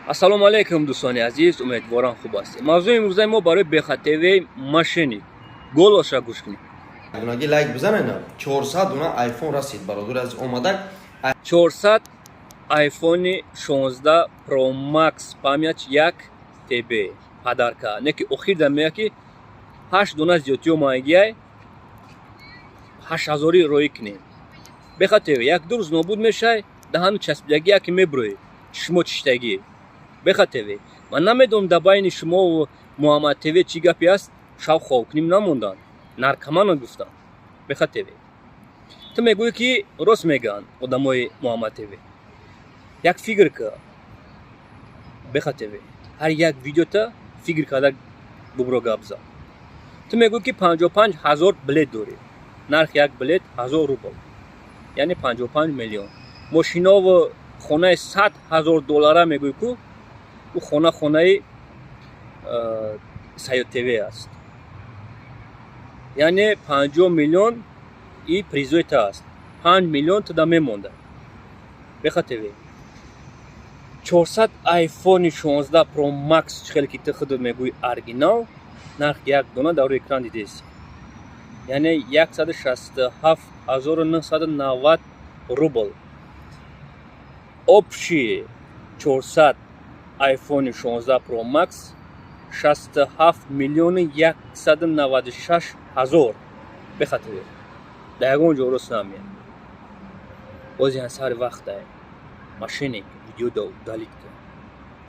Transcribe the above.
Ассалому алайкум, дӯстони азиз, умедворам, хуб ҳастед. Мавзӯи имрӯзаи мо барои Беха ТВ мошенник. Голоса гӯш кунед. Дунаги лайк бизанена, 400 дуна айфон расид, бародар аз омада. 400 айфони 16 Pro Max, память 1 ТБ подарка. Не ки охир да меяд, ки 8 дона зиёдтиё маягиай, 8000-и роӣ кунем. Беха ТВ, як ду рӯз нобуд мешай, даҳану часпидагӣ, яке мебурӯӣ, чишмо чиштагӣ. Беха ТВ, ман намедонам, дар байни шумову Муҳаммад ТВ чӣ гапе аст. Шав хобкуним намонданд, наркомана гуфтанд. Беха ТВ, ту мегӯӣ, ки рост мегӯянд одамои Муҳаммад ТВ. Як фикр ка, Беха ТВ, ҳар як видеота фикр карда бубро, гап зан. Ту мегӯӣ, ки 55 000 билет дорӣ, нархи як билет 1000 рубл, яъне 55 миллион. Мошинову хонаи 100 000 доллара мегӯӣ ку, ӯ хона хонаи Саёд ТВ аст, яъне 50 миллион и призои та аст, 5 миллион туда мемонда. Беха ТВ, 400 айфони 16 Pro Max, чӣ хеле ки ту худат мегӯӣ, оригинал, нархи як дона дар рӯи экран дидест, яъне 167 990 рубл. Общий 400 айфони 16 Pro Max 67 196 000. Беха ТВ, дар ягон ҷо рост намеяд. Боз ян сари вақтае, мошенник, видео удалить кун.